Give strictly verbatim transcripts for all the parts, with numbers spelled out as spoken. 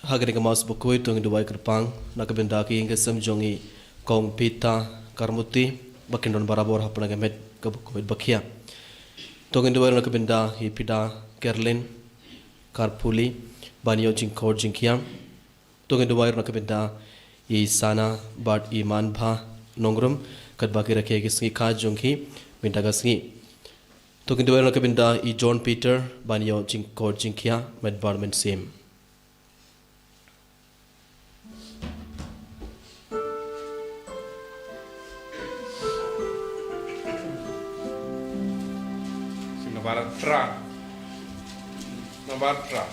Ha kane ka Mass bakhuid to ngin duwai kyrpang na ka bynta ki ïing ki sem jong i Kong Pita Karmuti ba kin don barabor ha pdeng ka met ka bakhuid bakhiah. To ngin duwai na ka bynta i Pita Kerlin Karpuli ban ïoh jingkhot jingkhiah. To ngin duwai ruh na ka bynta i Sana bad i Manbha Nongrum katba ki rakhe ki sngi kha jong ki mynta ka sngi. To ngin duwai ruh na ka bynta i John Peter ban ïoh jingkhot jingkhiah met bad mynsiem. Sing na barat tra. Na barat tra.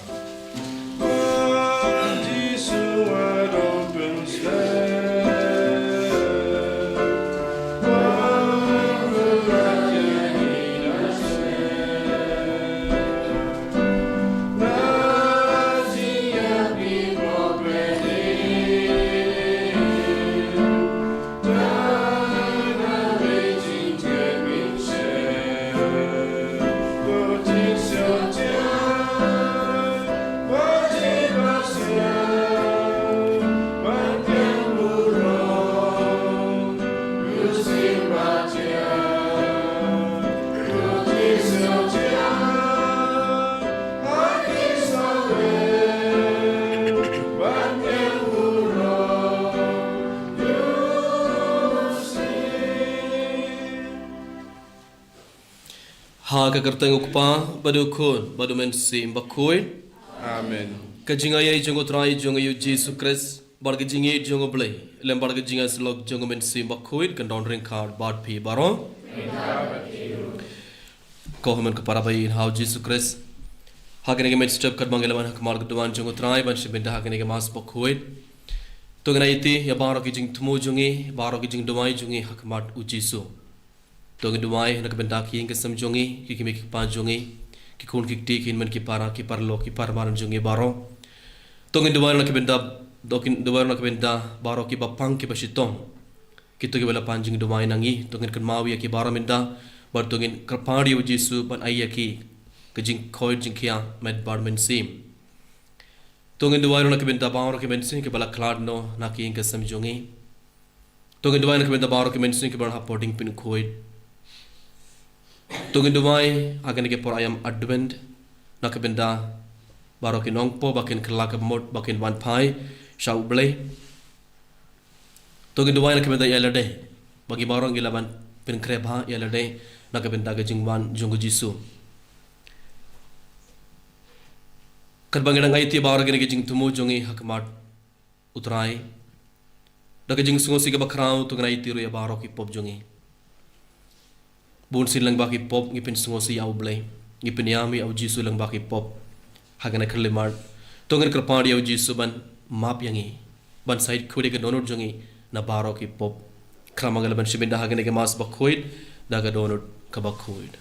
Ha ka kyrteng u Kpa, bad u Khun, bad u Mynsiem Bakhuid. Amen. Ka jingaiei jong u Trai jong ngi u Jisu Khrist, bad ka jingïeit jong u Blei, lem bad ka jingïasyllok jong u Mynsiem Bakhuid, kan don ryngkat bad phi baroh. Ko hynmen ko para ba ïeit ha u Jisu Khrist. Ha kane ka mynstep katba ngi la wan ha khmat ka duwan jong u Trai ban shim bynta ha kane ka Mass bakhuid, to ngin aiti ïa baroh ki jingthmu jong ngi, baroh ki jingduwai jong ngi ha khmat u Jisu. To ngin duwai na ka bynta ki ïing ki sem jong ngi, ki kmie ki kpa jong ngi, ki khun ki kti, ki hynmen ki para, ki paralok ki parmar jong ngi baroh. To ngin duwai na ka bynta, to ngin duwai na ka bynta baroh ki bapang ki bashitom. Kito kiba la pan jingduwai na ngi, to ngin kynmaw ïa ki baroh mynta, bad to ngin kyrpad ïa u Jisu ban ai ïa ki ka jingkhoit jingkhiah met bad mynsiem. To ngin duwai ruh na ka bynta baroh ki mynsiem kiba la khlad noh na ki ïing ki sem jong ngi. To ngin duwai na ka bynta baroh ki mynsiem kiba don hapoh diengpynkhuid. To ngin duwai ha kane ka por aiam Advent na ka bynta baroh ki nongpop ba kin kylla ka mut ba kin wan phai sha u Blei. To ngin duwai na ka bynta ïa lade, ba ngi baroh ngi lah ban pynkhreh bha ïa lade na ka bynta ka jingwan jong u Jisu. Katba ngi dang aiti baroh kine ki jingthmu jong ngi ha khmat u Trai, da ka jingsngewsih kaba khraw to ngin aiti ruh ïa baroh ki pop jong ngi. Bun sien lyngba ki pop ngi pynsngewsih ïa u Blei, ngi pynïam ïa u Jisu lyngba ki pop. Ha kane ka khyllipmat to ngin kyrpad ïa u Jisu ban map ïa ngi, ban shait khuid ïa ka dohnud jong ngi na baroh ki pop. Khraw ma nga lah ban shim bynta ha kane ka Mass bakhuid da ka dohnud kaba khuid.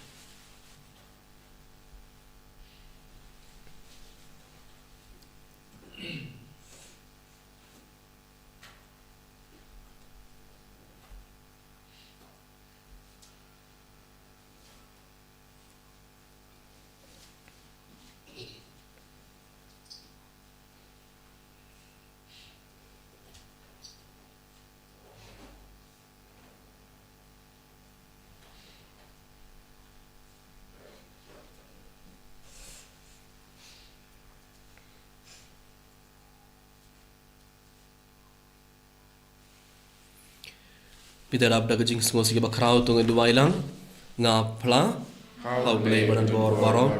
Phi da dap da ka jingsngewsih bakhraw, to ngin duwai lang. Nga phla ha U Blei ba don bor baroh,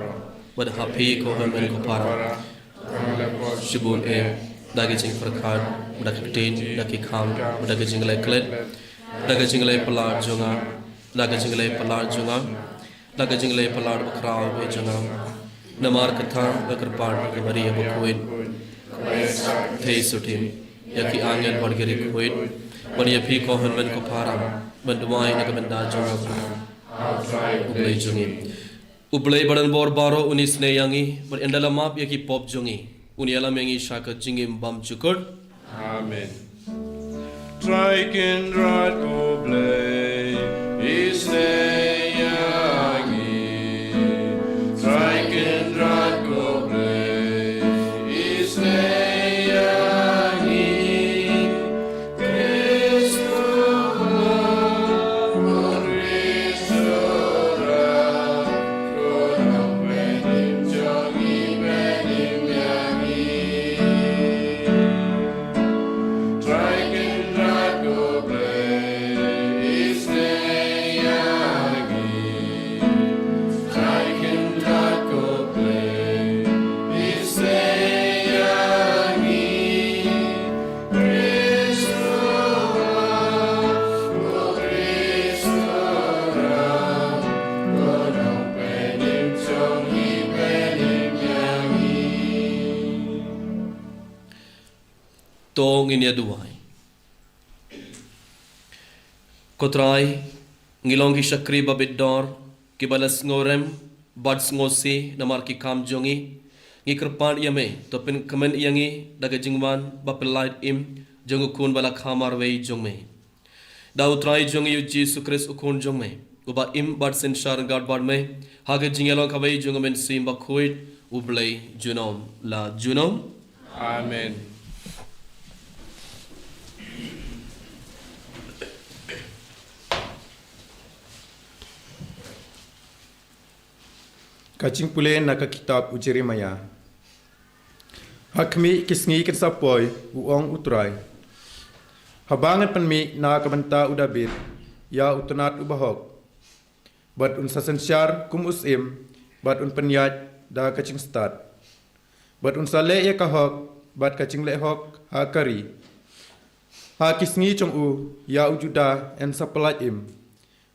bad ha phi ko hynmen ko para, shibun eh, da ki jingpyrkhat, da ki ktien, da ki kam, da ki jingleh klet, da ki jingleh palat jong nga, da ki jingleh palat jong nga, da ki jingleh palat bakhraw eh jong nga. Namar kata nga kyrpad ïa ka Maria bakhuid, thei sutin ïa ki angel bad ki riewkhuid, bad ïa phi ko hynmen ko para, ban duwai na ka bynta jong nga. U Blei jong ngi, U Blei ba don bor baroh, un isynei ïa ngi, bad un da la map ïa ki pop jong ngi, un ïalam ïa ngi sha ka jingim bymjukut. Amen. Trai Kynrad ko Blei, isynei ïa ngi. Trai Kynrad ko Blei, isynei ïa ngi. Khrist u wan, Khrist u wan, ko nongpynim jong ngi, pynim ïa ngi. Trai Kynrad ko Blei, isynei ïa ngi. Trai Kynrad ko Blei, isynei ïa ngi. Khrist u wan, ko Khrist u wan, ko nongpynim jong ngi, pynim ïa ngi. To ngin ïa duwai. Ko Trai, ngi long ki shakri ba bit dor, kiba la sngewrem bad sngewsih namar ki kam jong ngi. Ngi kyrpad ïa me, to pynkmen ïa ngi da ka jingwan ba pyllait im jong u Khun ba la kha marwei jong me, da U Trai jong ngi U Jisu Khrist, U Khun jong me, uba im bad synshar ryngkat bad me ha ka jingïalong kawei jong U Mynsiem Bakhuid, U Blei junom la junom. Amen. Ka jingpule na ka kitab u Jeremiah. Ha khmih ki sngi kin sa poi, u ong U Trai, haba ngan pynmih na ka bynta u Dabid ïa u tnat uba hok, bad un sa synshar kum u syiem, bad un pynïaid da ka jingstad, bad un sa leh ïa ka hok bad ka jingleh hok ha ka ri. Ha ki sngi jong u, ïa u Judah yn sa pyllait im,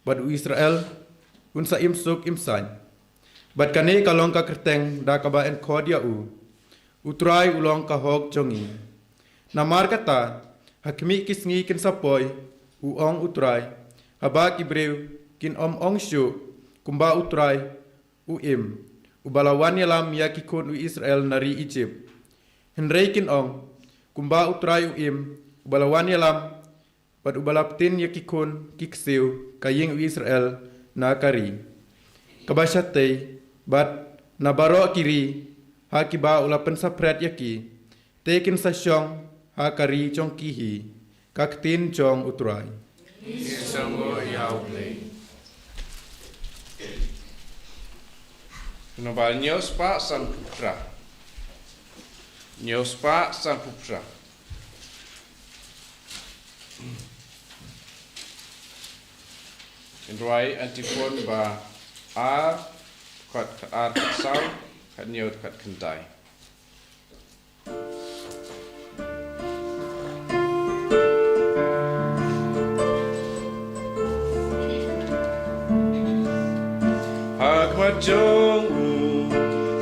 bad u Israel un sa im suk im saiñ. Bad kane ka long ka kyrteng da kaba yn khot ïa u, U Trai u long ka hok jong ngi. Namar kata, ha khmih ki sngi kin sa poi, u ong U Trai, haba ki briew kin ym ong shuh, kumba U Trai u im, uba la wan ïalam ïa ki khun u Israel na ri Ijipt. Hynrei kin ong, kumba U Trai u im, uba la wan ïalam, bad uba la btin ïa ki khun ki ksiew ka ïing u Israel na ka ri kaba shatei, bad na baroh ki ri ha kiba u la pynsaphriang ïa ki, te kin sa shong ha ka ri jong ki hi. Ka ktien jong U Trai. Ngi sngewnguh ïa U Blei. Nambal hynñiew spah sanphew phra. Hynñiew spah sanphew phra. Ngin rwai antiphon ba ar, khat, khat ar, khat saw, khat hynñiew, khat khyndai. Ha khmat jong u,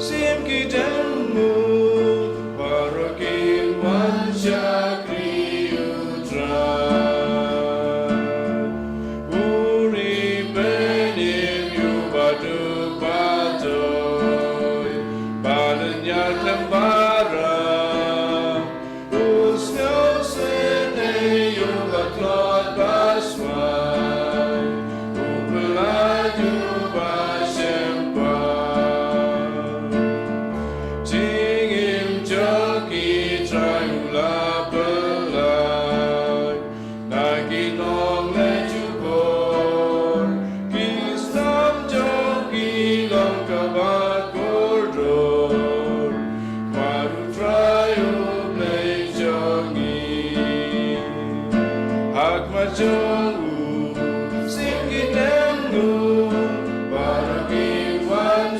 shim ki jingmut baroh kin wan shakri U Trai. U ri pynim ïa u baduk batoi, ba lynñiar khlem barah. U sngewsynei ïa u batlot basmai, u pyllait ïa u bashemphang. Jingim jong ki Trai u la pyllait na ki nongleh jubor, ki snam jong ki long kaba kordor. Khmat U Trai U Blei jong ngi. Ha khmat jong u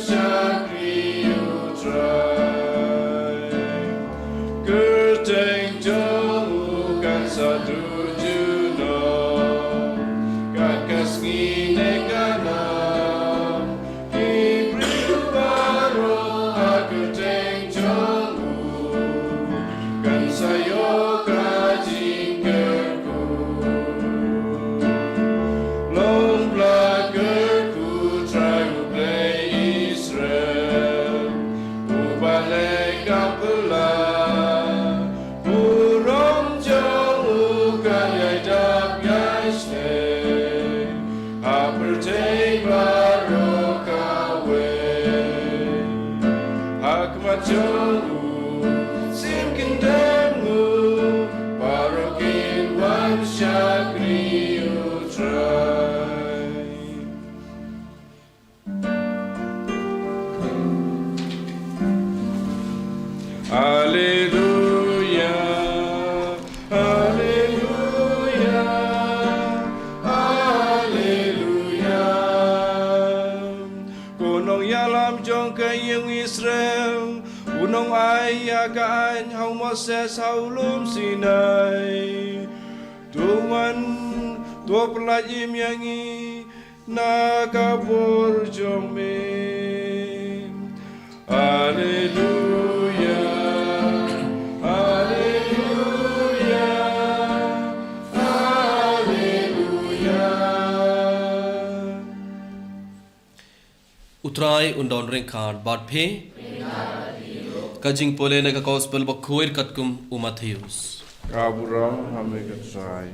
Shakri U Trai. Kyrteng jong u kan sa duh junom, kat ka sngi ne ka nam. Ki briew baroh ha kyrteng jong u kan sa ïoh ka jingkyrkhu. Long bla kyrkhu Trai U Blei Israel, uba leh ka pla. Burom jong u kan ïai dap ïai shlei ha pyrthei baroh kawei. Ha khmat jong u sim kyndem u, baroh kin wan shakri U Trai. Alleluia, alleluia, alleluia. Ko nongïalam jong ka ïing Israel, u nongai ïa ka aiñ ha u Moses ha u lum Sinai. To wan, to pyllait im ïa ngi na ka bor jong me. Alleluia, alleluia, alleluia. U Trai un don ryngkat bad phi. Ka jingpule na ka Gospel Bakhuid katkum u Mathaios. Ka burom ha me ko Trai.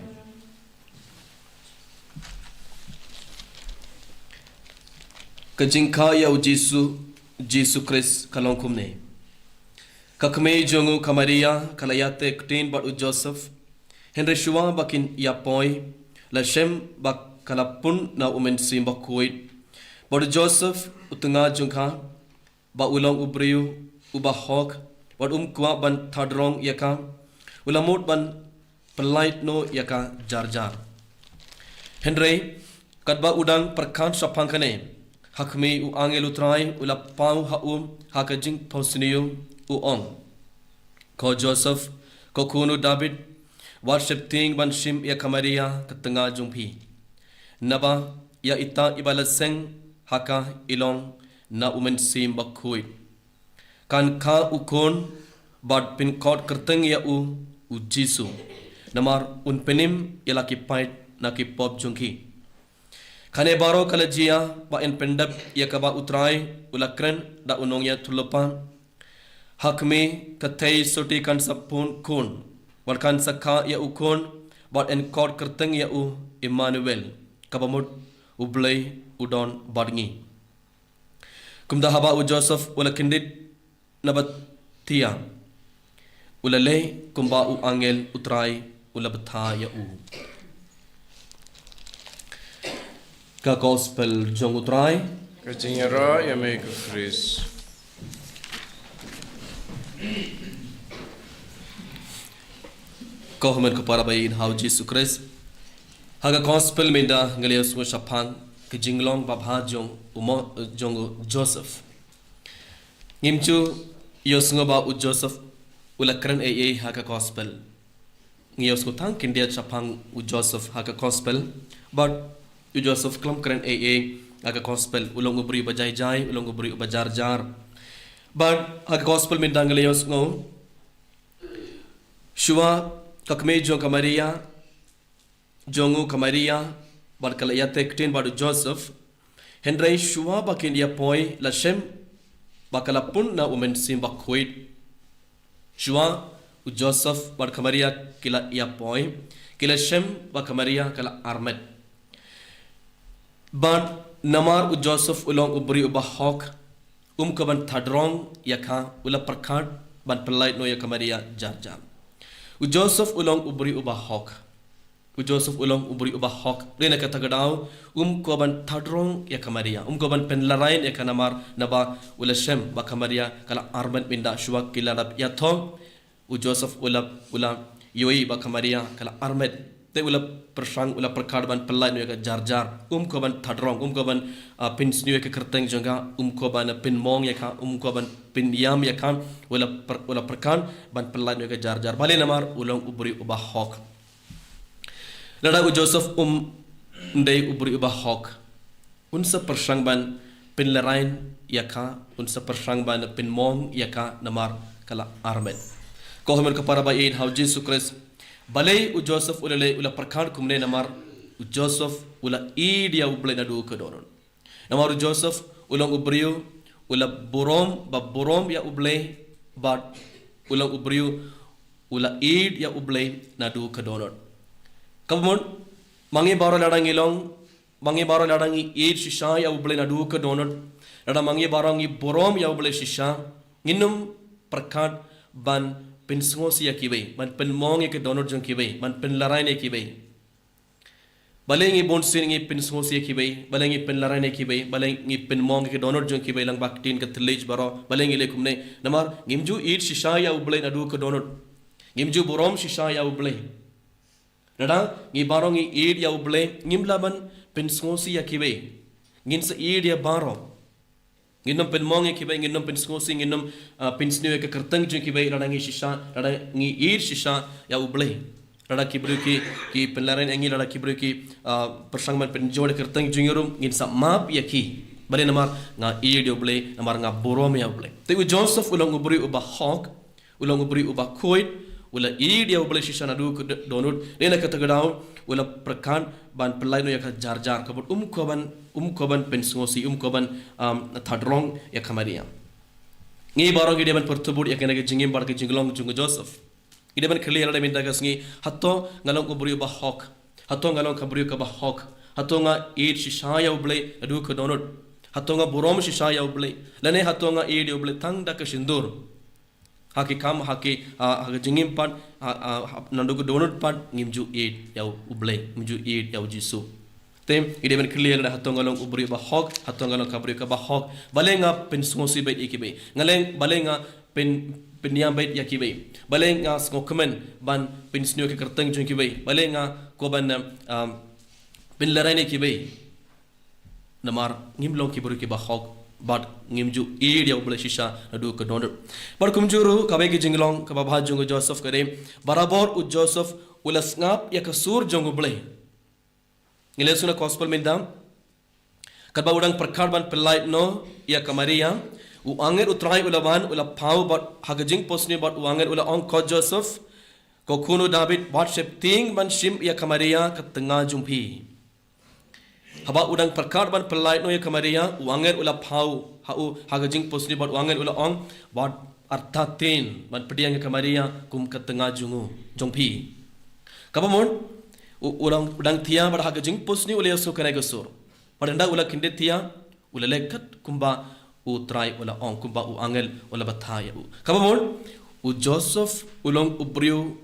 Ka jingkha ïa u Jisu, Jisu Khrist ka long kumne. Ka kmie jong u ka Maria ka la ïateh ktien bad u Joseph. Hynrei shuwa ba kin ïa poi, la shem ba ka la pun na u Mynsiem Bakhuid. Bad u Joseph u tnga jong ka, ba u long u briew uba hok, bad um kwah ban thadrong ïa ka, u la mut ban pyllait noh ïa ka jar jar. Hynrei katba u dang pyrkhat shaphang kane, ha khmih u angel u Trai u la paw ha u ha ka jingphohsniew, u ong: Ko Joseph, ko khun u David, wat sheptieng ban shim ïa ka Maria ka tnga jong phi. Naba ïa ita iba la seng ha ka i long na u Mynsiem Bakhuid. Kan kha u khun bad pynkhot kyrteng ïa u, u Jisu. Namar un pynim ïa la ki paid na ki pop jong ki. Kane baroh ka la jia ba yn pyndep ïa kaba u Trai u la kren da u nongïathuhlypa. Ha khmih ka theisotti kan sa pun khun, bad kan sa kha ïa u khun, bad yn khot kyrteng ïa u Immanuel, kaba mut U Blei u don bad ngi. Kumta haba u Joseph u la kyndit na ba thiah, u la leh kumba u angel u Trai u la bthah ïa u. Ka Gospel jong u Trai. Ka jingïaroh ïa me ko Khrist. Ko hynmen ko para ba ïeit ha u Jisu Khrist. Ha ka Gospel mynta ngi la ïohsngew shaphang ka jinglong babha jong u Mo-, jong u Joseph. Ngim ju ïohsngew ba u Joseph u la kren ei ei ha ka Gospel. Ngi ïohsngew tang khyndiat shaphang u Joseph ha ka Gospel. Bad u Joseph khlem kren ei ei ha ka Gospel, u long u briew ba jai jai, u long u briew ba jar jar. Bad ha ka Gospel mynta ngi la ïohsngew, shuwa ka kmie jong ka Maria, jong u ka Maria, bad ka la ïateh ktien bad u Joseph. Hynrei shuwa ba kin ïa poi la shem ba ka la pun na u Mynsiem Bakhuid. Shuwa u Joseph bad ka Maria ki la ïa poi, ki la shem ba ka Maria ka la armet. Bad namar u Joseph u long u briew uba hok, um kwah ban thadrong ïa ka, u la pyrkhat ban pyllait noh ïa ka Maria jar jar. U Joseph u long u briew uba hok. U Joseph u long u briew uba hok. Dei na kata ka daw, um kwah ban thadrong ïa ka Maria, um kwah ban pynlehrain ïa ka namar naba u la shem ba ka Maria ka la armet mynta shuwa ki la dep ïathoh. U Joseph u la, u la ïohi ba ka Maria ka la armet. Te u la pyrshang, u la pyrkhat ban pynlait noh ïa ka jar jar. Um kwah ban thadrong, um kwah ban, ah, pynsniew ïa ka kyrteng jong ka, um kwah ban pynmong ïa ka, um kwah ban pynïam ïa ka, u la pyr-, u la pyrkhat ban pynlait noh ïa ka jar jar. Balei? Namar u long u briew uba hok. Lada u Joseph um dei u briew uba hok, un sa pyrshang ban pynlehraiñ ïa ka, un sa pyrshang ban pynmong ïa ka namar ka la armet. Ko hynmen ko para ba ïeit ha u Jisu Khrist. Balei u Joseph u la leh, u la pyrkhat kumne? Namar u Joseph u la ïeit ïa U Blei naduh ka dohnud. Namar u Joseph u long u briew u la burom, ba burom ïa U Blei, bad u long u briew u la ïeit ïa U Blei naduh ka dohnud. Kaba mut, ma ngi baroh lada ngi long, ma ngi baroh lada ngi ïeit shisha ïa U Blei naduh ka dohnud, lada ma ngi baroh ngi burom ïa U Blei shisha, ngin ym pyrkhat ban pynsngewsih ïa kiwei, ban pynmong ïa ka dohnud jong kiwei, ban pynlehraiñ ïa kiwei. Balei ngi bun sien ngi pynsngewsih ïa kiwei, balei ngi pynlehraiñ ïa kiwei, balei ngi pynmong ïa ka dohnud jong kiwei lyngba ka ktien ka thylliej baroh, balei ngi leh kumne? Namar ngim ju ïeit shisha ïa U Blei naduh ka dohnud. Ngim ju burom shisha ïa U Blei. Lada ngi baroh ngi ïeit ïa U Blei, ngim lah ban pynsngewsih ïa kiwei. Ngin sa ïeit ïa baroh. Ngin ym pynmong ïa kiwei, ngin ym pynsngewsih, ngin ym, ah, pynsniew ïa ka kyrteng jong kiwei, lada ngi shisha, lada ngi ïeit shisha ïa U Blei. Lada ki briew ki, ki pynlehraiñ ïa ngi, lada ki briew ki, ah, pyrshang ban pynjor ïa ka kyrteng jong ngi ruh, ngin sa map ïa ki. Balei? Namar nga ïeit ïa U Blei, namar nga burom ïa U Blei. Te u Joseph u long u briew uba hok, u long u briew uba khuid, u la ïeit ïa U Blei shisha naduh ka do-, dohnud, lane kata ka daw u la pyrkhat ban pynlait noh ïa ka jar jar, kaba mut um kwah ban, um kwah ban pynsngewsih, um kwah ban, um, thadrong ïa ka Maria. Ngi baroh ngi dei ban pyrthubud ïa kane ka jingim bad ka jinglong jong u Joseph. Ngi dei ban kylli ïa lade mynta ka sngi, hato nga long u briew uba hok? Hato nga long ka briew kaba hok? Hato nga ïeit shisha ïa U Blei naduh ka dohnud? Hato nga burom shisha ïa U Blei? Lane hato nga ïeit ïa U Blei tang da ka shyntur? Ha ki kam, ha ki, ha, ha ka jingim pat, ha, ha, ha, naduh ka dohnud pat, ngim ju ïeit ïa U Blei, ngim ju ïeit ïa U Jisu. Te ngi dei ban kylli ïa lade, hato nga long u briew uba hok, hato nga long ka briew kaba hok? Balei nga pynsngewsih beit ïa kiwei? Nga leh, balei nga pyn, pynïam beit ïa kiwei? Balei nga sngewkmen ban pynsniew ïa ka kyrteng jong kiwei? Balei nga kwah ban, um, pynlehraiñ ïa kiwei? Namar ngim long ki briew kiba hok, bad ngim ju ïeit ïa U Blei shisha naduh ka dohnud. Bad kumjuh ruh, kawei ka jinglong kaba bha jong u Joseph ka dei, barabor u Joseph u la sngap ïa ka sur jong U Blei. Ngi leh shuh na gospel mynta, katba u dang pyrkhat ban pynlait noh ïa ka Maria, u angel U Trai u la wan, u la paw bad ha ka jingphohsniew bad u angel u la ong, ko Joseph, ko khun u David, wat sheptieng ban shim ïa ka Maria ka tnga jong phi. Haba u dang pyrkhat ban pynlait noh ïa ka Maria, u angel u la paw ha u ha ka jingphohsniew bad u angel u la ong, wat artatien ban pdiang ïa ka Maria kum ka tnga jong u, jong phi. Kaba mut, u, u dang, u dang thiah bad ha ka jingphohsniew u la ïohsngew kane ka sur. Bad ynda u la khyndiat thiah, u la leh kat kumba U Trai u la ong, kumba u angel u la batai ïa u. Kaba mut, u Joseph u long u briew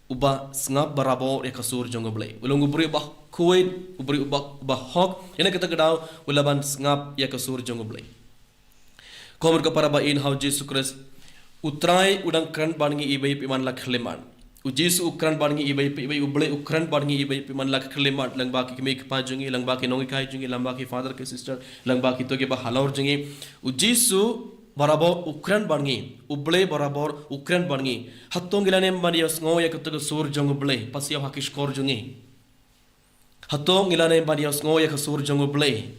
uba sngap barabor ïa ka sur jong U Blei. U long u briew uba khuid, u briew uba, uba hok. Ïa kata ka daw u lah ban sngap ïa ka sur jong U Blei. Ko hynmen ko para ba ïeit ha u Jisu Khrist, U Trai u dang kren bad ngi iwei pa iwei man la ka khyllipmat. U Jisu u kren bad ngi iwei pa iwei, U Blei u kren bad ngi iwei pa iwei man la ka khyllipmat, lyngba ki kmie ki kpa jong ngi, lyngba ki nonghikai jong ngi, lyngba ki father ki sister, lyngba kito kiba halor jong ngi. U Jisu barabor u kren bad ngi, U Blei barabor u kren bad ngi. Hato ngi lah ne em ban ïohsngew ïa kato ka sur jong U Blei, pasiaw ha ki shkor jong ngi? Hato ngi lah ne em ban ïohsngew ïa ka sur jong U Blei?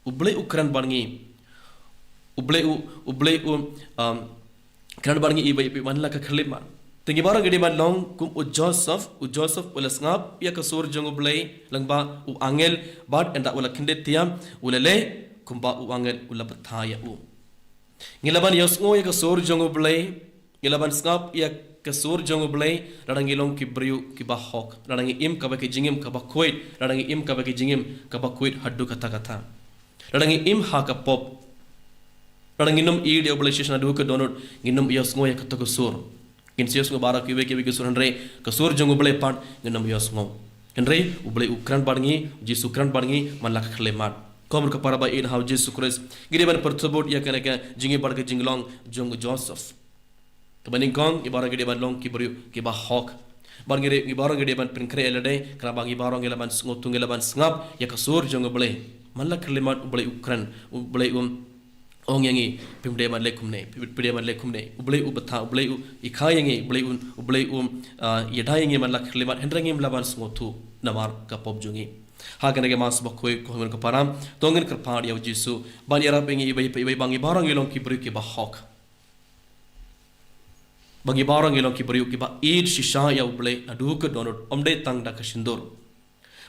U Blei u kren bad ngi. U Blei u, U Blei u, um, kren bad ngi iwei pa iwei man la ka khyllipmat. Te ngi baroh ngi dei ban long kum u Joseph, u Joseph u la sngap ïa ka sur jong U Blei lyngba u angel, bad ynda u la khyndiat thiah u la leh kumba u angel u la batai ïa u. Ngi lah ban ïohsngew ïa ka sur jong U Blei, ngi lah ban sngap ïa ka sur jong U Blei lada ngi long ki briew kiba hok, lada ngi im kaba ki jingim kaba khuid, lada ngi im kaba ki jingim kaba khuid haduh katta katta. Lada ngi im ha ka pop, lada ngin ym ïeit ïa U Blei shisha naduh ka dohnud, ngin ym ïohsngew ïa kato ka sur. Ngin sa ïohsngew baroh kiwei kiwei ki sur, hynrei ka sur jong U Blei pat ngin ym ïohsngew. Hynrei U Blei u kren bad ngi, U Jisu u kren bad ngi man la ka khyllipmat. Ko hynmen ko para ba ïeit ha u Jisu Khrist, ngi dei ban pyrthubud ïa kane ka jingim bad ka jinglong jong u Joseph. Kaba nyngkong, ngi baroh ngi dei ban long ki briew kiba hok. Bad ngi re, ngi baroh ngi dei ban pynkhreh ïa lade, khnang ba ngi baroh ngi lah ban sngewthuh, ngi lah ban sngap ïa ka sur jong U Blei. Man la khyllipmat U Blei u kren, U Blei um ong ïa ngi, phim dei ban leh kumne, phim dei ban leh kumne. U Blei u bthah, U Blei u i kha ïa ngi, U Blei u, U Blei u, ah, ïada ïa ngi man la khyllipmat, hynrei ngim lah ban sngewthuh namar ka pop jong ngi. Ha kane ka Mass bakhuid, ko hynmen ko para, to ngin kyrpad ïa U Jisu ban ïarap ïa ngi iwei pa iwei ba ngi baroh ngi long ki briew kiba hok. Ba ngi baroh ngi long ki briew kiba ïeit shisha ïa U Blei naduh ka dohnud, ym dei tang da ka shyntur.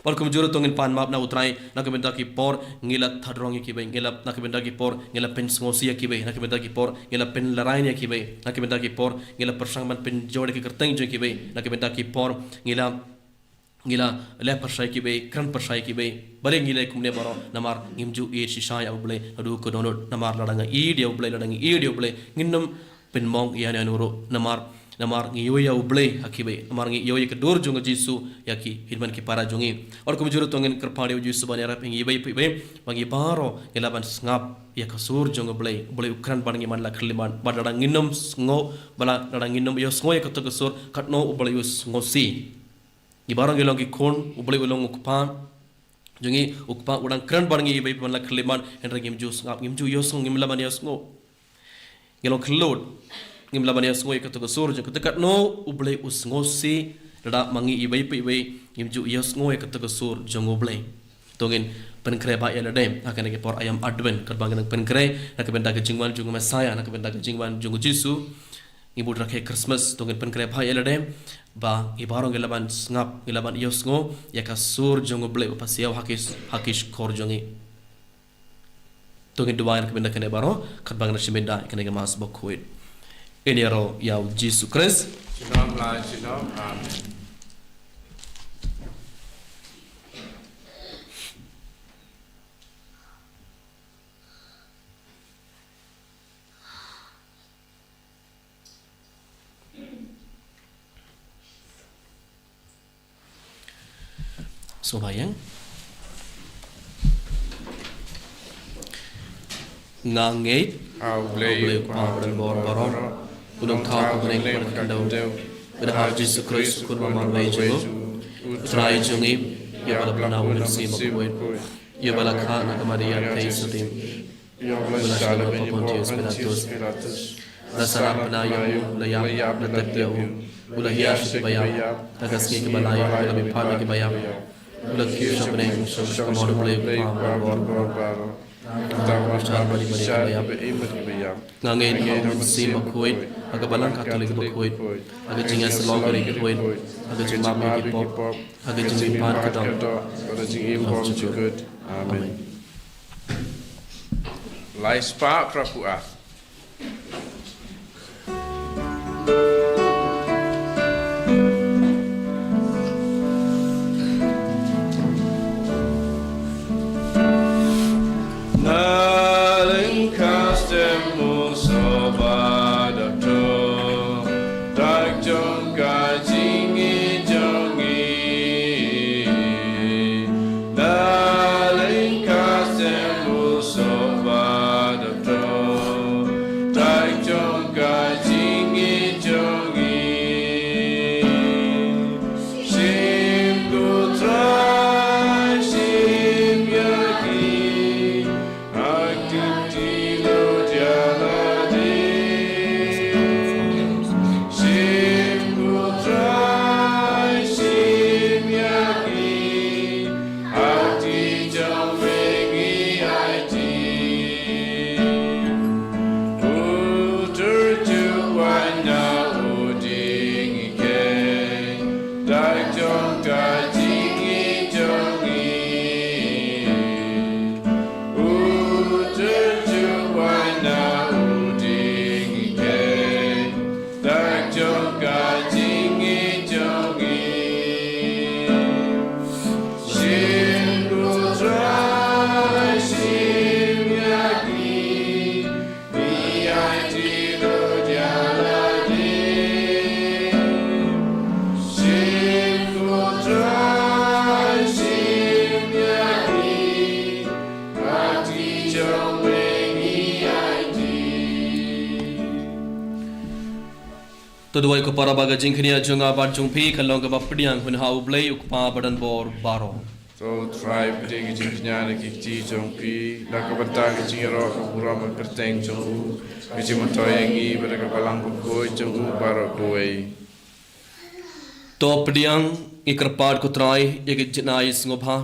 Bad kumjuh ruh to ngin pan map na U Trai, na ka bynta ki por ngi la thadrong ïa kiwei, ngi la, na ka bynta ki por ngi la pynsngewsih ïa kiwei, na ka bynta ki por ngi la pynlehrain ïa kiwei, na ka bynta ki por ngi la pyrshang ban pynjot ïa ki kyrteng jong kiwei, na ka bynta ki por ngi la, ngi la leh pyrshah ïa kiwei, kren pyrshah ïa kiwei. Balei ngi leh kumne baroh? Namar ngim ju ïeit shisha ïa U Blei naduh ka dohnud. Namar lada nga ïeit ïa U Blei, lada ngi ïeit ïa U Blei, ngin ym pynmong ïa uno uno ruh. Namar, namar ngi ïohi ïa U Blei ha kiwei, namar ngi ïohi ïa ka dur jong U Jisu ïa ki hynmen ki para jong ngi. Bad kumjuh ruh to ngin kyrpad ïa U Jisu ban ïarap ïa ngi iwei pa iwei ba ngi baroh ngi lah ban sngap ïa ka sur jong U Blei. U Blei u kren bad ngi man la khyllipmat, bad lada ngin ym sngew, bad lada ngin ym ïohsngew ïa kato ka sur, katno U Blei u sngewsih? Ngi baroh ngi long ki khun, U Blei u long U Kpa jong ngi, U Kpa u dang kren bad ngi iwei pa iwei man la khyllipmat, hynrei ngim ju sngap, ngim ju ïohsngew, ngim lah ban ïohsngew. Ngi long khyllood, ngim lah ban ïohsngew ïa kato ka sur jong, kato, katno U Blei u sngewsih lada ma ngi iwei pa iwei ngim ju ïohsngew ïa kato ka sur jong U Blei. To ngin pynkhreh bha ïa lade ha kane ka por aïom Advent, katba ngin nang pynkhreh na ka bynta ka jingwan jong u Messiah, na ka bynta ka jingwan jong u Jisu. Ngi bud rakhe Christmas, to ngin pynkhreh bha ïa lade ba ngi baroh ngi lah ban sngap, ngi lah ban ïohsngew ïa ka sur jong U Blei uba siaw ha ki, ha ki shkor jong ngi. To ngin duwai na ka bynta kane baroh katba ngi nang shim bynta ïa kane ka Mass bakhuid. Ngin ïaroh ïa U Jisu Khrist. Junom la junom. Amen. Sngewbha ïa nga ngeit ha U Blei, U Blei Kpa uba don bor baroh, u nongthaw, u nongpynkynduh, bad ha U Jisu Khrist u Khun ba marwei jong u, u Trai jong ngi, ïa uba la bna u Mynsiem Bakhuid, ïa uba la kha na ka Maria Theisotti, ïa uba la shah leben ha u Pontius Pilatus, la sahnarphna ïa u, la ïap, la tep ïa u, u la hiar sha kiba ïap, ha ka sngi kaba lai u la mihpat na kiba ïap, u la kiew sha bneng, u shong sha ka mon U Blei U Kpa uba don bor baroh. Nangta un wan ban bad kiba ïap. Nga ngeit ha U Mynsiem Bakhuid, ha ka Balang Katholik bakhuid, ha ka jingïasyllok ka Ri Khuid, ha ka jingmap ïa ki pop, ha ka jingmihpat ka doh, bad ha ka jingim barim jukut. Amen. Lai spah phra phew ar. Na lyngkha stem u sohbha daptroh, dak jong ka jingïeit jong ngi. Na lyngkha stem u sohbha daptroh, dak jong ka jingïeit jong ngi. Shim ko Trai, shim ïa ngi, ha ka ktien jong u To duwai ko para ba ka jingkñia jong nga bad jong phi kan long kaba pdiang hun ha U Blei U Kpa badonbor baroh. To Trai, pdiang ka jingkñia na ki kti jong phi, na ka bynta ka jingïaroh ka burom ka kyrteng jong u, ka jingmyntoi ïa ngi bad ka balang bakhuid jong u baroh kawei. To pdiang, ngi kyrpad ko Trai ïa ka jingai sngewbha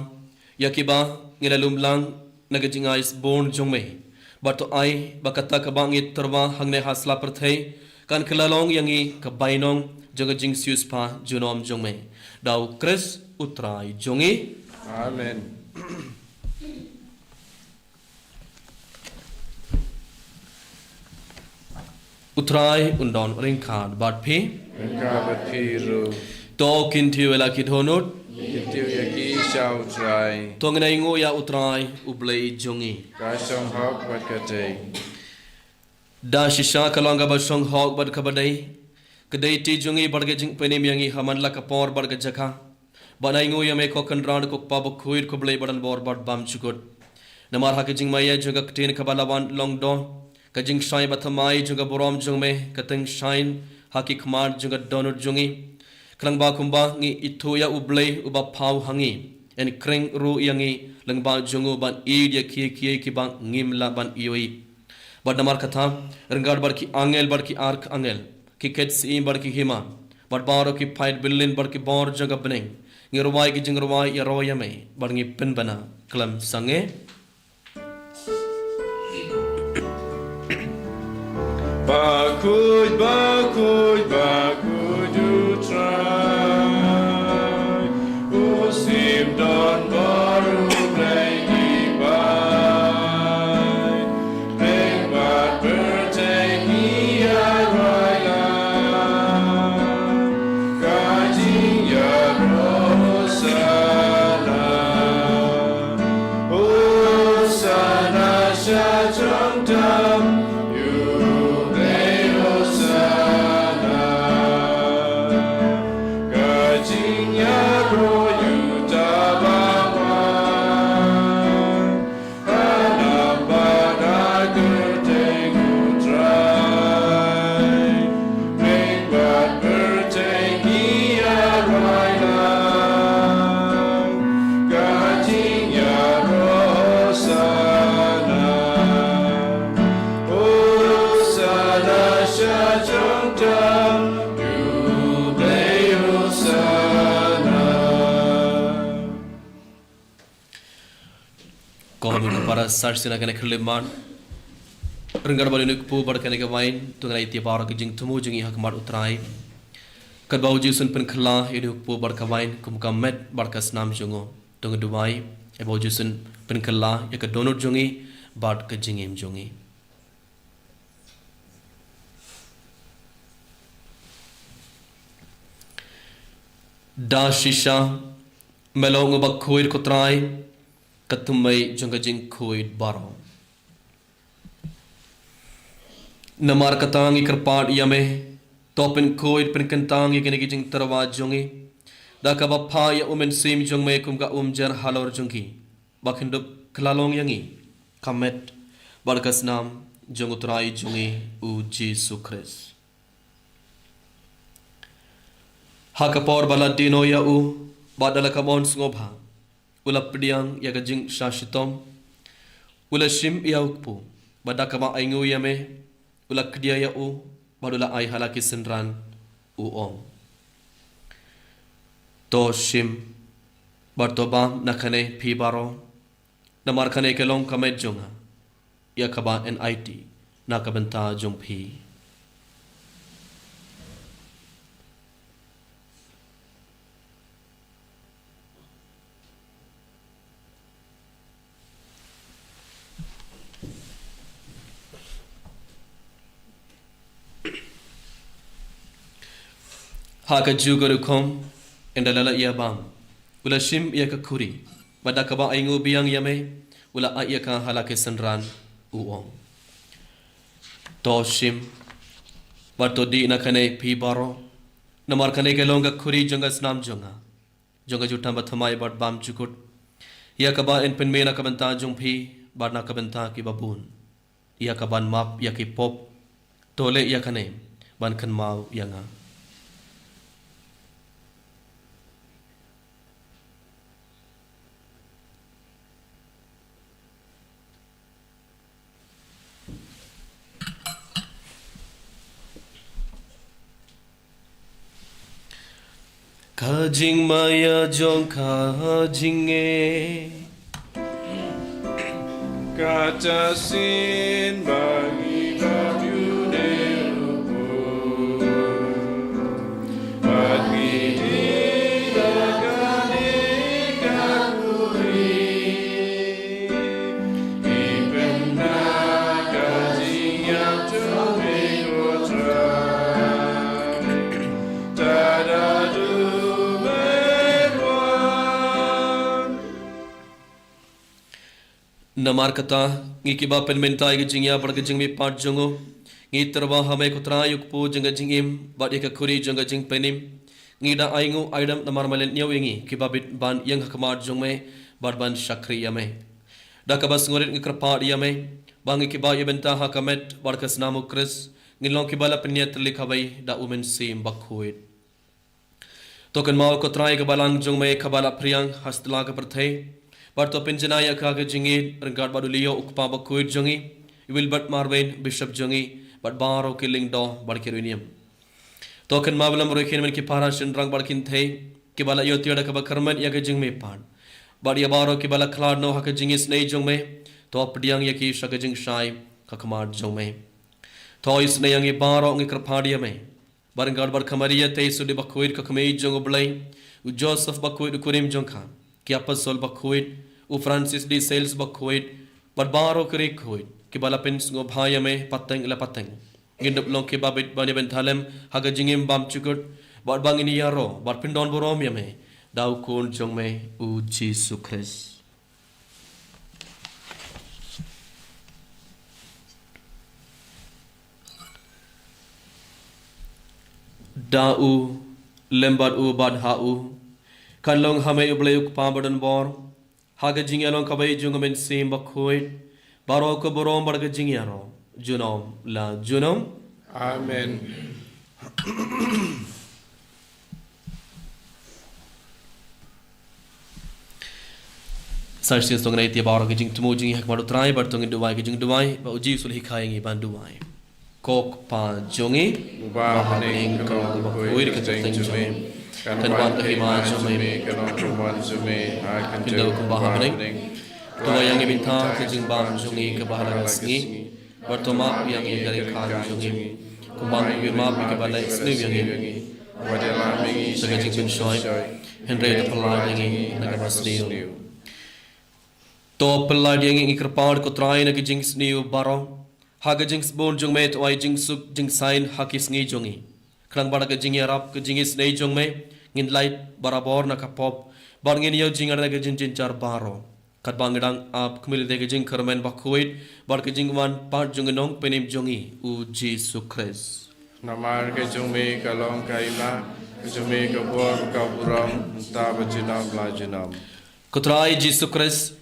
ïa kiba ngi la lum lang na ka jingai sbun jong me. Bad to ai ba kata kaba ngi tyrwa hangne ha sla pyrthei kan kylla long ïa ngi ka bainong jong ka jingsiewspah junom jong me. Da U Khrist U Trai jong ngi. Amen. U Trai un don ryngkat bad phi. Ryngkat bad phi ruh. To kyntiew ïa la ki dohnud. Kyntiew ïa ki sha U Trai. To ngin ainguh ïa U Trai U Blei jong ngi. Ka shong hok bad ka dei. Da shisha ka long kaba shong hok bad kaba dei. Ka dei kti jong ngi bad ka jingpynim ïa ngi ha man la ka por bad ka jaka. Ba ngi ainguh ïa me ko Kynrad ko Kpa bakhuid ko Blei badonbor bad bymjukut. Namar ha ka jingmaïa jong ka ktien kaba la wan long doh, ka jingshai bathymmai jong ka burom jong me ka tyngshaiñ ha ki khmat jong ka dohnud jong ngi. Khnang ba kumba ngi ithuh ïa U Blei uba phaw ha ngi, yn khring ruh ïa ngi lyngba jong u ban ïeit ïa kiei kiei kiba ngim lah ban ïohi. Bad namar kata, ryngkat bad ki angel bad ki archangel, ki khetsyiem bad ki hima, bad baroh ki paid byllien bad ki bor jong ka bneng, ngi rwai ki jingrwai ïaroh ïa me bad ngi pynbna khlem sangeh. Bakhuid, bakhuid, bakhuid U Trai, u shim don bor U Blei ki paid. Pynban pyrthei ki ïaroh ïa ka jingïaroh Hosana. Hosana sha jrong tam, U Blei Hosana. Ka jingïaroh Juda ba wan. Ko hynmen ko para, sa shisien ha kane ka khyllipmat, ryngkat bad une u kpu bad kane ka wain, to ngin ïa ïa baroh ka jingthmu jong ngi ha khmat U Trai. Katba U Jisu un pynkylla ïa une u kpu bad ka wain kum ka met bad ka snam jong u, to ngin duwai, eh ba U Jisu un pynkylla ïa ka dohnud jong ngi bad ka jingim jong ngi. Da shisha, me long uba khuid ko Trai, ka thymmei jong ka jingkhuid baroh. Namar kata ngi kyrpad ïa me, to pynkhuid pynkyntang ïa kine ki jingtyrwa jong ngi, da kaba phah ïa U Mynsiem jong me kum ka umjer halor jong ki, ba kin dup kylla long ïa ngi ka met bad ka snam jong U Trai jong ngi U Jisu Khrist. Ha ka por ba la die noh ïa u, bad da la ka mon sngewbha, u la pdiang ïa ka jingshah shitom, u la shim ïa u kpu, bad da kaba ainguh ïa me, u la kdia ïa u, bad u la ai ha la ki synran, u ong: To shim, bad to bam na kane phi baroh, namar kane ka long ka met jong nga, ïa kaba yn aiti na ka bynta jong phi. Ha kajuh ka rukom, ynda la la ïa bam, u la shim ïa ka khuri, bad da kaba ainguh biang ïa me, u la ai ïa ka ha la ki synran, u ong: To shim, bad to dih na kane phi baroh, namar kane ka long ka khuri jong ka snam jong nga, jong ka jutang bathymmai bad bymjukut, ïa kaba yn pynmih na ka bynta jong phi bad na ka bynta kiba bun, ïa kaban map ïa ki pop. To leh ïa kane ban kynmaw ïa nga. Ka jingmaïa jong ka jingeh. Kata shisien ba ngi la ïoh ne u bud, bad ngi dei da kane ka khuri. Ngi pynbna ka jingïap jong me ko Trai. Tada du me wan. Namar kata, ngi kiba pynmynta ïa ka jingïap bad ka jingmihpat jong u, ngi tyrwa ha me ko Trai ïa u kpu jong ka jingim bad ïa ka khuri jong ka jingpynim. Ngi da ai nguh ai dam namar me la ñiew ïa ngi kiba bit ban ïeng ha khmat jong me bad ban shakri ïa me. Da kaba sngewrit ngi kyrpad ïa me ba ngi kiba ïa bynta ha ka met bad ka snam u Khrist ngin long kiba la pynïatylli kawei da u Mynsiem Bakhuid. To kynmaw ko Trai ka balang jong me kaba la phriang ha sla ka pyrthei. Bad to pynjanai ïa ka ka jingïeit ryngkat bad u Leo u kpa bakhuid jong ngi, i Wilbert Marvin bishop jong ngi, bad baroh ki lyngdoh bad ki riewniam. To kynmaw ba la mroi kin men ki para shynrang bad kynthei kiba la ïoh tiar da kaba kyrmen ïa ka jingmihpat. Bad ïa baroh kiba la khlad noh ha ka jingisnei jong me, to pdiang ïa ki sha ka jingshai ha khmat jong me. To isnei ïa ngi baroh ngi kyrpad ïa me. Bad ryngkat bad ka Maria te Joseph bakhuid ka kmie jong u Blei, u Joseph bakhuid u kurim jong ka, ki apostol bakhuid, u Francis de Sales bakhuid, bad baroh ki riewkhuid kiba la pynsngewbha ïa me pateng la pateng. Ngin dup long kiba bit ban ïa bynta lem ha ka jingim bymjukut, bad ba ngin ïaroh bad pyndonburom ïa me da u Khun jong me u Jisu Khrist. Da u, lem bad u, bad ha u, kan long ha me u Blei u Kpa badonbor, ha ka jingïalong kawei jong u Mynsiem Bakhuid, baroh ka burom bad ka jingïaroh junom la junom. Amen. Sa shisien to ngin ïa baroh ka jingthmu jong ngi ha khmat u Trai bad to ngin duwai ka jingduwai ba u Jisu u la hikai ïa ngi ban duwai. Ko Kpa jong ngi uba ha bneng, ka long bakhuid ka kyrteng jong me, kan wan ka hima jong me, kan long ka mon jong me ha ka khyndew kumba ha bneng. To ai ïa ngi mynta ka jingbam jong ngi kaba ha la ka sngi. Bad to map ïa ngi ka jingkam jong ngi, kumba ngi map ïa kiba leh sniew ïa ngi. Wat ïalam ïa ngi sha ka jingpynshoi, hynrei to pyllait ïa ngi na kaba sniew. To pyllait ïa ngi, ngi kyrpad ko Trai, na ka jingsniew baroh. Ha ka jingsbun jong me to ai jingsuk jingsaiñ ha ki sngi jong ngi. Khnang ba da ka jingïarap ka jingisnei jong me ngin lait barabor na ka pop, bad ngin ïoh jingïarap na ka jingjynjar baroh. Katba ngi dang ap khmih lynti ka jingkyrmen bakhuid bad ka jingwan pat jong u Nongpynim jong ngi u Jisu Khrist. Namar ka jong me ka long ka hima, ka jong me ka bor, ka burom, mynta bad junom la junom. Ko Trai Jisu Khrist,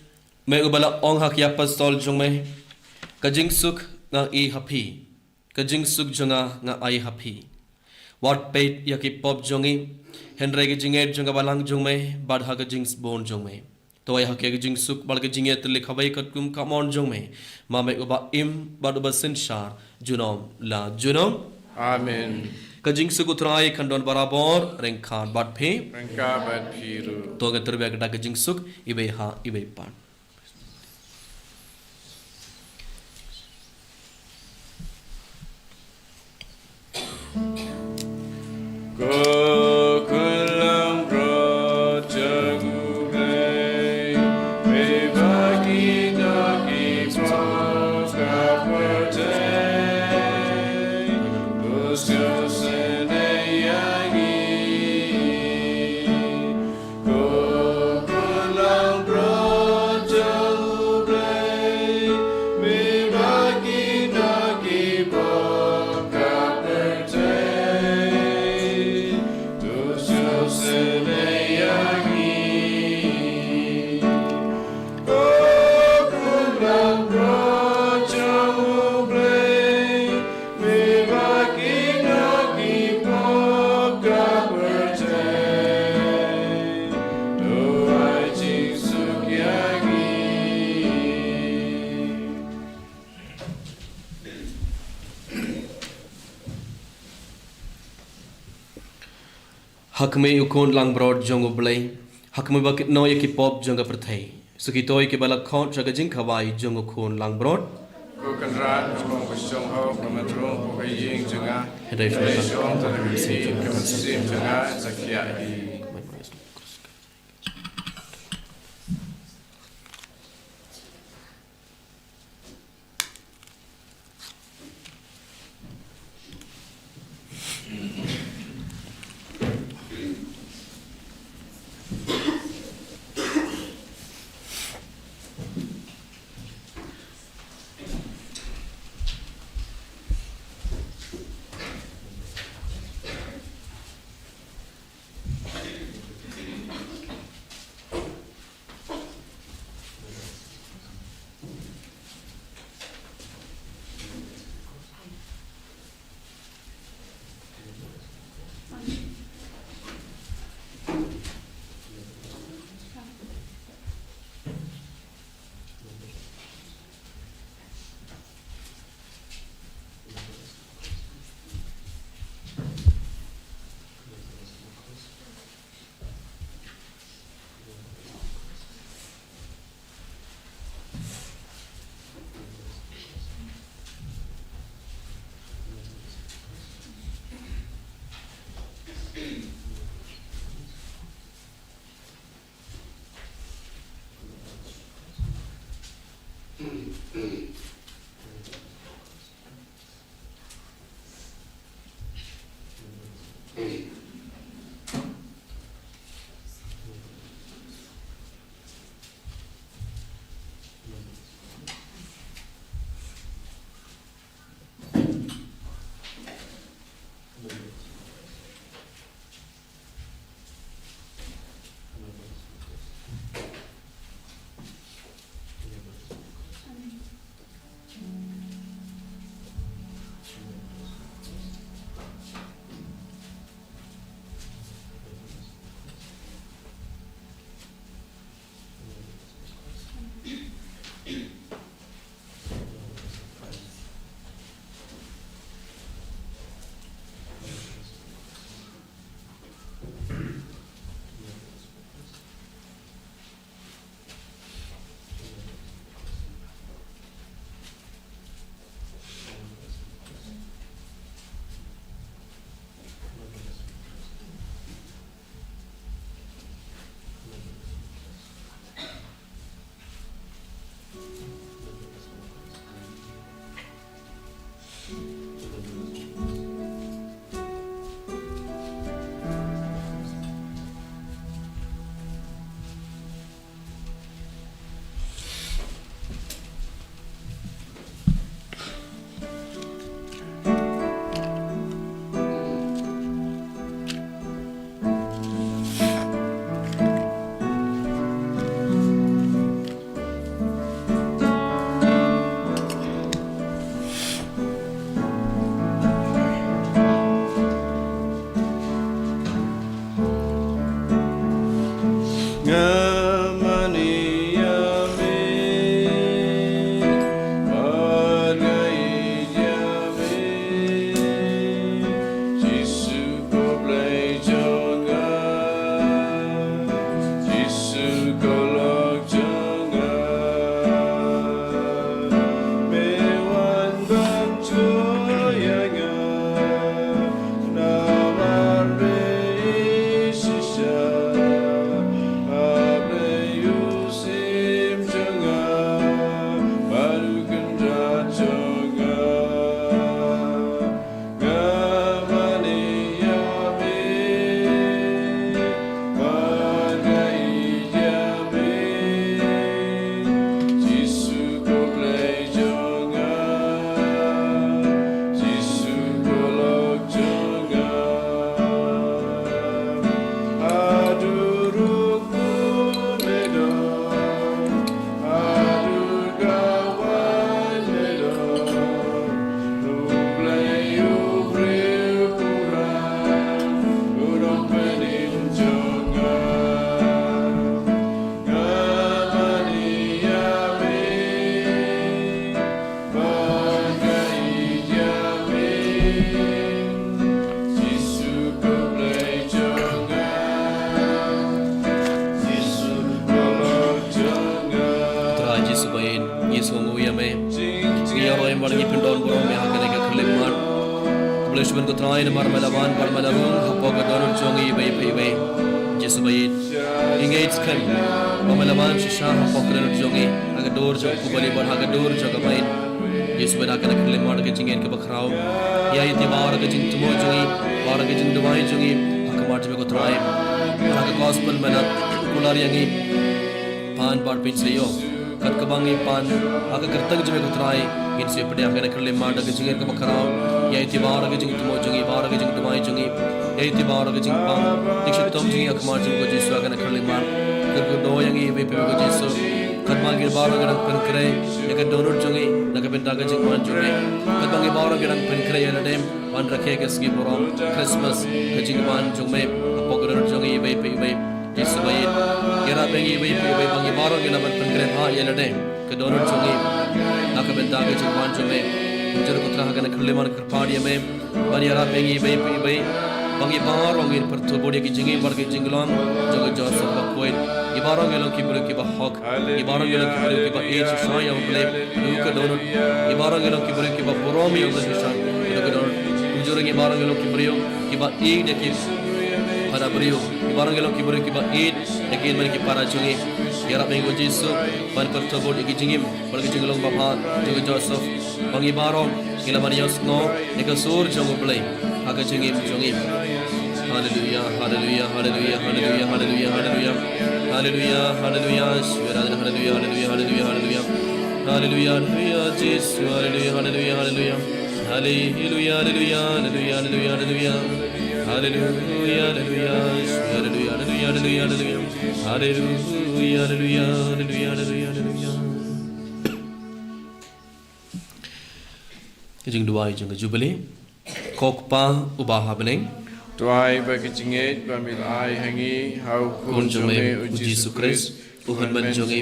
me uba la ong ha ki apostol jong me, ka jingsuk nga ai ha phi, ka jingsuk jong nga nga ai ha phi. Wat peit ïa ki pop jong ngi, hynrei ka jingngeit jong ka balang jong me bad ha ka jingsbun jong me. To ai ha ki ka jingsuk bad ka jingïatylli kawei katkum ka mon jong me, ma me uba im bad uba synshar junom la junom. Amen. Ka jingsuk u Trai kan don barabor ryngkat bad phi. Ryngkat bad phi ruh. To ngin tyrwa da ka jingsuk iwei ha iwei pat. Ko Khun langbrot jong U Blei, phi ba ki doh ki pop ka pyrthei, u sngewsynei ïa ngi. Ko Khun langbrot Ha khmih u Khun langbrot jong U Blei, ha khmih ba kynnoh ïa ki pop jong ka pyrthei. Sa kito kiba la khot sha ka jingkhawai jong u Khun langbrot. Ko Kynrad, ka mynsiem jong nga. Hynrei shong tang da ka mynsiem jong nga, sa khia hi. Shuh ko Trai namar me la wan bad me la rung hapoh ka dohnud jong ngi iwei pa iwei. Jisu ba ïeit, ngi ngeit skhem ba me la wan shisha hapoh ka dohnud jong ngi, ha ka dur jong ka pubali bad ha ka dur jong ka main. Jisu ba ïeit, ha kane ka khyllipmat ka jingngeit kaba khraw, ïa ïa ti baroh ka jingthmu jong ngi, baroh ka jingduwai jong ngi ha khmat jong me ko Trai. Ha ka gospel me la kular ïa ngi pan bar pynsleh ïoh. Kat kaba ngi pan ha ka kyrteng jong me ko Trai, ngin sa pdiang ha kane ka khyllipmat da ka jingngeit kaba khraw, ïa ïa ti baroh ka jingthmu jong ngi, baroh ka jingduwai jong ngi, ïa ïa ti baroh ka jingpang jingshitom jong ngi ha khmat jong me ko Jisu ha kane ka khyllipmat. Kyrkhu ïa ngi iwei pa iwei ko Jisu. Katba ngi baroh ngi dang pynkhreh ïa ka dohnud jong ngi na ka bynta ka jingwan jong me, katba ngi baroh ngi dang pynkhreh ïa lade ban rakhe ka sngi burom Christmas, ka jingwan jong me hapoh ka dohnud jong ngi iwei pa iwei. Jisu ba ïeit, ïarap ïa ngi iwei pa iwei ba ngi baroh ngi lah ban pynkhreh bha ïa lade ka dohnud jong ngi na ka bynta ka jingwan jong me. Kumjuh ko Trai ha kane ka khyllipmat ngi kyrpad ïa me ban ïarap ïa ngi iwei pa iwei ba ngi baroh ngin pyrthuh bud ïa ki jingim bad ki jinglong jong ka Joseph bakhuid. Ngi baroh ngi long ki briew kiba hok, ngi baroh ngi long ki briew kiba ïeit shisha ïa U Blei, naduh ka dohnud. Ngi baroh ngi long ki briew kiba burom ïa U Blei shisha, naduh ka dohnud. Kumjuh ngi baroh ngi long ki briew kiba ïeit ïa ki para briew. Ngi baroh ngi long ki briew kiba ïeit ïa ki hynmen ki para jong ngi. Ïarap ïa ngi ko Jisu ban pyrthuh bud ïa ki jingim bad ki jinglong babha jong ka Joseph, ba ngi baroh ngi lah ban ïohsngew ïa ka sur jong U Blei ha ka jingim jong ngi. Haleluya, haleluya, haleluya, haleluya, haleluya, haleluya. Haleluya, haleluya, Jisu, haleluya, haleluya, haleluya, haleluya. Haleluya, haleluya, Jisu, haleluya, haleluya, haleluya. Haleluya, haleluya, haleluya, haleluya, haleluya. Haleluya, haleluya, Jisu, haleluya, haleluya, haleluya, haleluya. Haleluya, haleluya, haleluya, haleluya, haleluya. Ka jingduwai jong ka Jubilee. Ko Kpa uba ha bneng, duwai ba ka jingngeit ba me la ai ha ngi ha u Khun jong me u Jisu Khrist, u Hynmen jong ngi,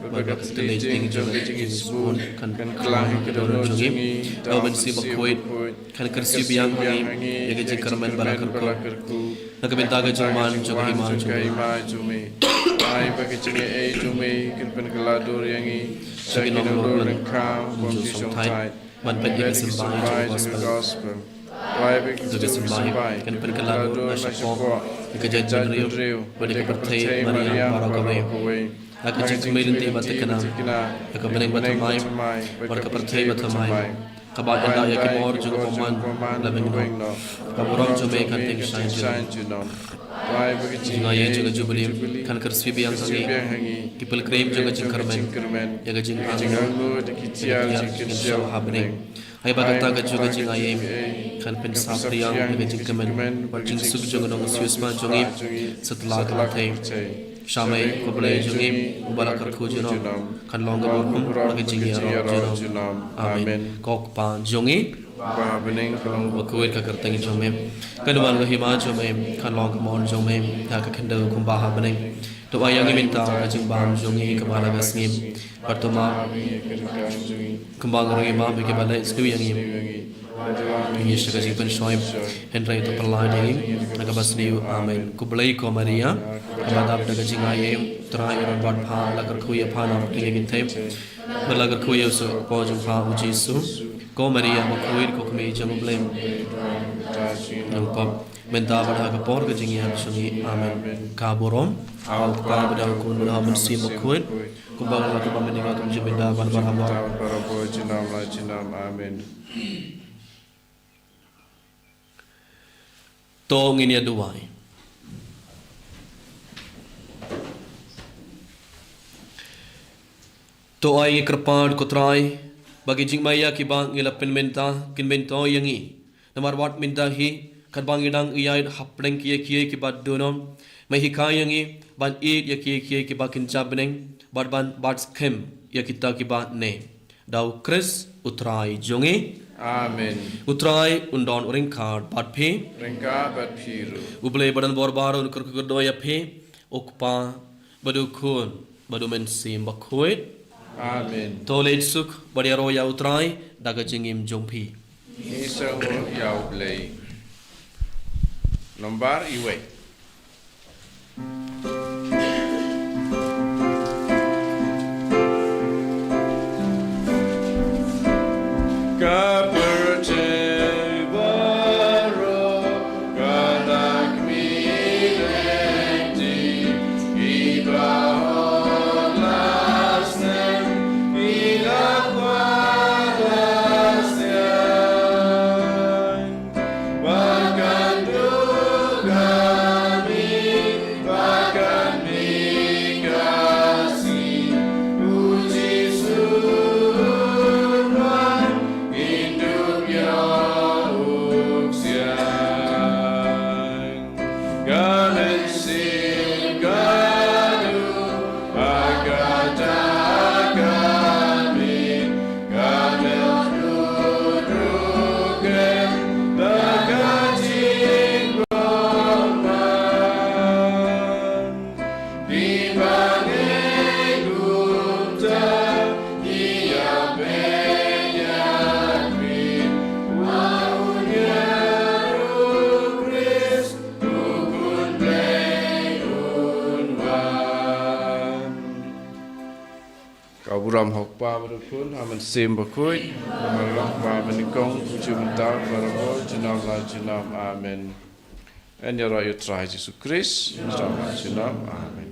bad ba ka khyllipmat jong ka jingsngewbha kan kylla ha ka dohnud jong ngi, da U Mynsiem Bakhuid kan kyrsiew biang ha ngi ïa ka jingkyrmen ba la kyrkhu, na ka bynta ka jingman jong ka hima jong me. Ai ba ka jingaiei jong me kan pynkylla dur ïa ngi sha ki nonglor lyngkha bym ju shongthait ban peit ïa ka symbai jong ka gospel. Duh ka symbai kan pynkylla dur na shapoh ïa ka jaitbynriew bad ïa ka pyrthei mariang baroh kawei. Ha ka jingkmen lynti ba thikna, ha ka bneng ba thymmai bad ka pyrthei ba thymmai, kaba ynda ïa ki bor jong ka bymman la bynriew, ka burom jong me kan teng shai junom. Jingaiei jong ka Jubilee kan kyrsiew biang ha ngi, ki pilgrim jong ka jingkyrmen, ïa ka jingangnud, ïa ka jingkyrsiew ha bneng. Ai ba kata ka jong ka jingaiei kan pynsah pdiang ïa ka jingkmen bad jingsuk jong ka nongsiewspah jong ngi satlak ka pyrthei. Sha me ko Blei jong ngi, uba la kyrkhu junom, kan long ka burom bad ka jingïaroh junom. Amen. Ko Kpa jong ngi, uba ha bneng, ka long bakhuid ka kyrteng jong me. Kan wan ka hima jong me, kan long ka mon jong me ha ka khyndew kumba ha bneng. To ai ïa ngi mynta ka jingbam jong ngi kaba la ka sngi, bad to map kumba ngi ruh ngi map ïa kiba leh sniew ïa ngi. Ngin ïa sha ka jingpynshoi, hynrei to pyllait ïa ngi na kaba sniew. Amen. Khublei ko Maria, kaba dap da ka jingaiei, U Trai u don bad pha, la kyrkhu ïa pha na pdeng ki kynthei, bad la kyrkhu ïa u kpoh jong pha u Jisu. Ko Maria bakhuid, ko kmie jong U Blei, nang pap mynta bad ha ka por ka jingïap jong ngi. Amen. Ka burom ha U Kpa, bad ha U Khun, bad ha U Mynsiem Bakhuid, kumba la ka mynta, kumjuh mynta bad barabor. Amen. To ngin ïa duwai. To ai ngi kyrpad ko Trai ba ki jingmaïa kiba ngi la pynmynta kin myntoi ïa ngi. Namar wat mynta hi katba ngi dang ïaid hapdeng ki ïa kiei kiba dohnud, me hikai ïa ngi ban ïeit ïa kiei kiei kiba kynja bneng, bad ban bat skhem ïa kita kiba neh. Da U Khrist U Trai jong ngi. Amen. U Trai un don ryngkat bad phi. Ryngkat bad phi ruh. U Blei ba don bor baroh un kyrkhu kyrdoh ïa phi, U Kpa, bad U Khun, bad U Mynsiem Bakhuid. Amen. To leit suk bad ïaroh ïa U Trai da ka jingim jong phi. Ngin sa nguh ïa U Blei. Nombar iwei. Ka pyrthei ba Ram ha u Kpa bad u Khun, ha u Mynsiem Bakhuid, ha u Kpa bad u Kong, u ju mynta, barabor, junom la junom. Amen. Yn ïaroh ïa u Trai Jisu Krist, junom la junom. Amen.